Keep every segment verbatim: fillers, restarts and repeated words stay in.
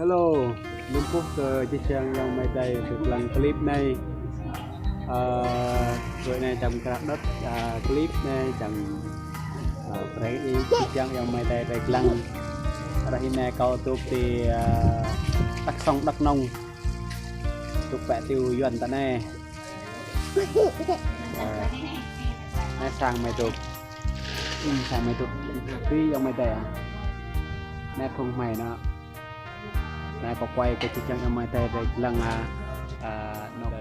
Hello, lŏ mpŭ kơ jih jang ayŏng amai adei dôk dlăng clip anei. Ơ, hruê anei čiăng mkra đŏt, ơ, clip anei čiăng, ơ, brei ih jih jang ayŏng amai adei dôk dlăng. Ară anei kâo dôk ti, ơ, Đắk Sông, Đắk Nông. Dôk pĕ tiu Yuăn ta anei. Ơ, anei sang amai dôk. Ơ, sang amai dôk. Ti ayŏng amai adei. Anei phung hmei nă. Anei kâo quay kơ jih jang ayŏng amai adei dôk dlăng, ơ, ơ, anôk.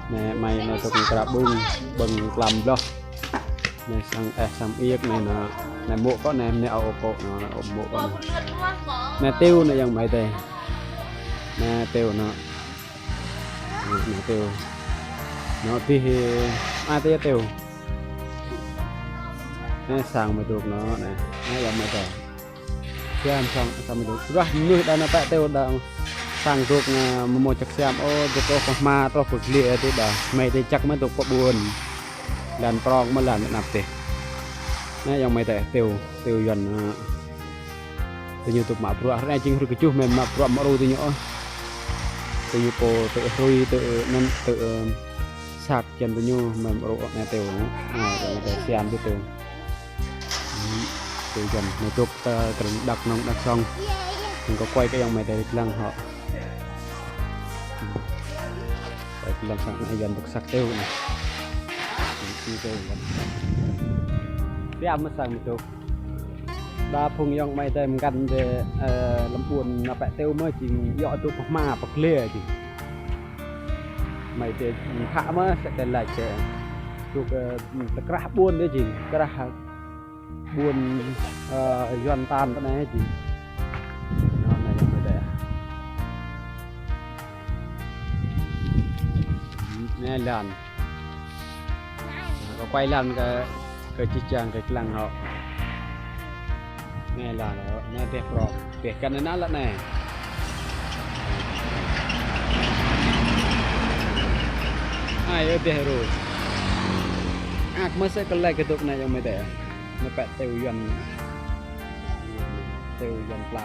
Anei hmei anei dôk mkra ƀơ̆ng, ƀơ̆ng klam bloh. Anei sang, ơ, sang iêk anei nă. Anei mô̆ kâo anei, anei âo kâo nă, anei âo mô̆ kâo nă. Anei tiu nă ayŏng amai adei. Anei tiu nă. Anei, anei tiu. Nă ti hi, ai ti tiu. Anei sang amai dôk nă, anei. Anei ayŏng amai adei. Siam sang, sang amai dôk. Ruah mnuih đa nao pĕ tiu đa sang dôk nă, mâo mâo jăk siam, ơ, dôk ôh kơ hma, truh kơ dliê ti đa. Hmei ti jăk mơh dôk pơ ƀuôn. Lăn prŏng mơh lăn anăp ti. Anei ayŏng amai adei tiu, tiu Yuăn, ơ, diñu dôk mă bruă, ară anei jing hruê kjuh hmei mă bruă mă ru diñu ôh. Diñu pô tơ hrui, tơ anăn, tơ, ơ, sat čiăng diñu hmei mă ru ôh anei tiu. Anei, anei tiu siam ti tiu. Tiu Yuăn, anei dôk, ơ, krĭng Đắk Nông, Đắk Sông. Kâo quay kơ ayŏng amai adei dlăng hŏ. Ơ, dlăng sang anei Yuăn dôk săk tiu anei. Tiu Yuăn. Siam mơh sang amai dôk. Đa phung ayŏng amai adei mkăn dê, ơ, lăm ƀuôn nao pĕ tiu mơh jing yŏ dôk pơ hma pơ dliê jing. Amai adei mkhă mơh sĕ kơ lač kơ dôk, ơ, ti krah ƀuôn dê jing, krah ƀuôn, ơ, Yuăn tan ti anei jing. Nă, anei ayŏng amai adei. Anei lăn. Kâo quay lăn kơ, kơ jih jang dôk dlăng hŏ. Anei lăn hŏ, anei dih prŏng. Dih kăn anei lăn anei. Ai, ơ, dih ru. Ak mơh sĕ kơ lač kơ dôk anei ayŏng amai adei. Anei pĕ tiu Yuăn. Tiu Yuăn pla.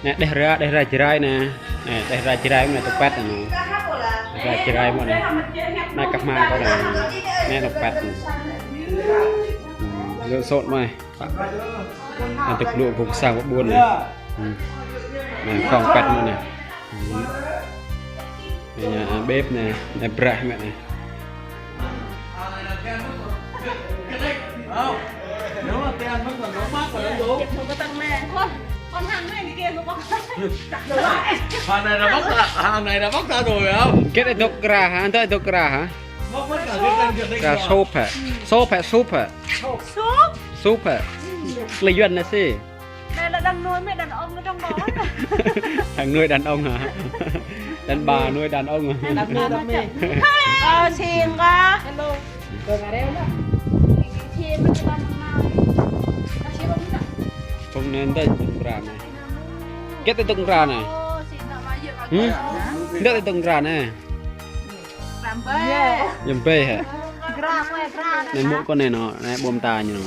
Anei dih ra, dih ra Jrai anei. Anei dih ra Jrai anei dôk pĕ anei. Dih ra Jrai mơh anei. Anei kơ hma kâo anei. Anei dôk pĕ anei. Hmm, lŏ sôt mơh. Anei dôk blŭ phung sang ƀuôn anei. Hmm. Anei khŏng pĕ mơh anei. Hmm. Anei, anei bếp anei, anei brah mơh anei. Hàng này là bắt ra, hàng này là bắt ra rồi phải không? Kơ dôk kra hă, dôk kra hă? Bắt, bắt cả cái tên Việt Linh. Kra rồi. Sôp hă? Sôp hă, sôp hă? Sôp. Sôp hă? Klei Yuăn anei si. Đây là đang nuôi mấy đàn ông ở trong đó. Đang nuôi đàn ông hả? Đàn bà nuôi đàn ông hả? Đang nuôi đam mê. Ờ, xin có. Hello. Hello. Phung anei dôk kra anei. Kơ dôk kra anei. Ơ, xin. Hm? Dôk kra anei. Yăm ƀai hă? Anei mô̆ kâo anei nă, anei ƀuôn ta ñu nă.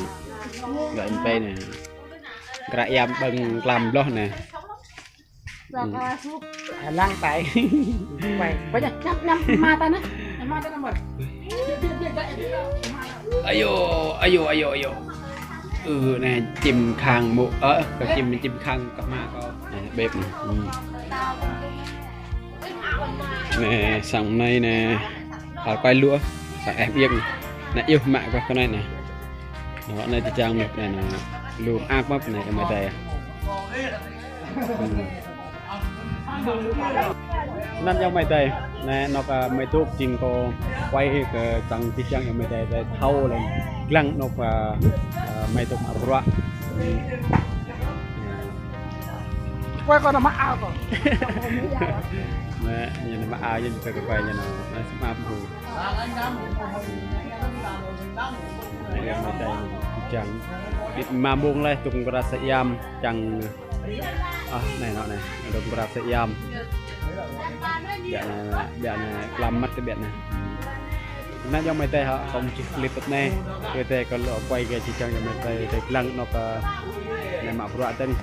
Gơ̆ yăm ƀai anei. Kra yăm ƀơ̆ng klam bloh anei. Lăng tai. Ƀai, ƀai, ñăm, ñăm, mă ta anei. Mă ta anei. Ayo, ayo, ayo, ayo. Ơ, anei čim khăng mô̆, ơ, kơ čim, čim khăng kơ hma kâo. Anei, bếp anei. Hm. Anei, sang anei anei. Hal kuai luă, sang êh iêk anei. Anei, iuh mă kơ anei anei. Anei, anei ti čang mơh anei, anei. Lu ak mơh anei, amai adei. Hm. Anăn ayŏng amai adei. Anei, anôk, ơ, amai dôk jing kâo quay kơ čiăng jih jang ayŏng amai adei, adei thâo leh. Dlăng anôk, ơ, ơ, amai dôk mă bruă. Quay kâo nao mă ao kâo. Mă, ñu nao mă ao, ñu kơ kơ quay ñu nao. Nao mă ƀuh. Anei, amai adei. Čiăng. Ƀiă mă mông leh dôk mkra sa êam čiăng. Ah, anei nŏ anei. Dôk mkra sa êam. Ƀiă anei, ƀiă anei, klam măt ƀiă anei. Anei ayŏng amai adei hŏ, kâo čih clip anei. Kơ adei kâo lŏ quay kơ čiăng ayŏng amai adei, adei dlăng nŏ kơ anei mă bruă dơ̆ng.